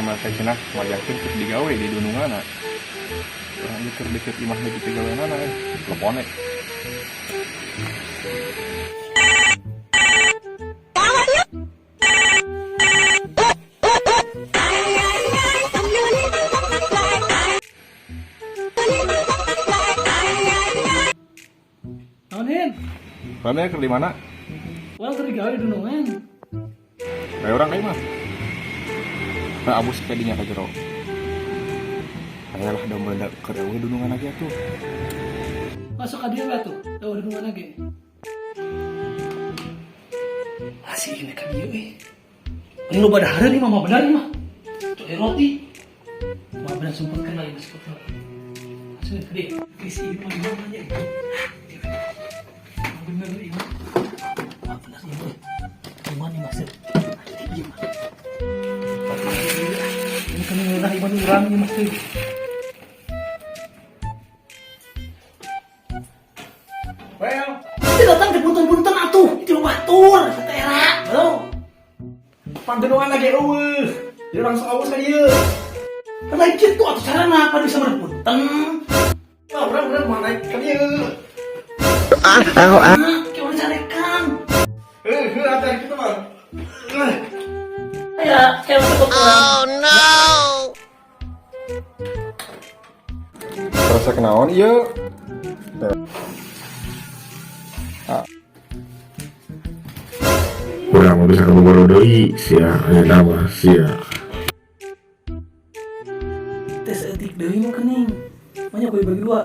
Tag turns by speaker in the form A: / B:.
A: mah saya cenah ngajakeun keur digawe di dununganna. Urang ieu keur deket imah nu dipigaweanana eh. Telepon eh.
B: Naon, Hin?
A: Mana keur di mana?
B: Urang keur digawe di dunungan.
A: Kayak urang ka imah. Nah, abus ka dinya ka jero. Aya lah da meledak keur eueuh dunungan lagi atuh.
B: Masuk ka dieu we atuh, eueuh dunungan lagi. Asih ini ka dieu euy. Ini loba dahareun ieu mah mah bener ieu mah. Cok roti. Mah bener sempurna lagi sempurna. Asih ka dieu. Geus ieu mah gimana nya? Bener ieu mah. Mah bener ieu mah. Gimana nih Mas? Ieu mah. Ini kan ngeunah ieu mah urang ieu mah teh.
A: Well,
B: Itu datang di punten-punten atuh, itu batur, kata era. Bro.
A: Pandunungan lagi eueuh. Jadi langsung abus ka dieu.
B: Lain kitu atuh carana apa bisa berpunten.
A: Nah, urang mau naik ka dieu.
B: Ah, kayak orang carekan.
A: Eh, heuh atuh kitu mah.
B: Ya, kayak orang orang.
A: Terasa kenaon ieu? Ah,
C: Urang mah bisa ka Bogor deui sia, ayeuna mah sia.
B: Tes etik deui mah kening. Banyak gue bagi dua.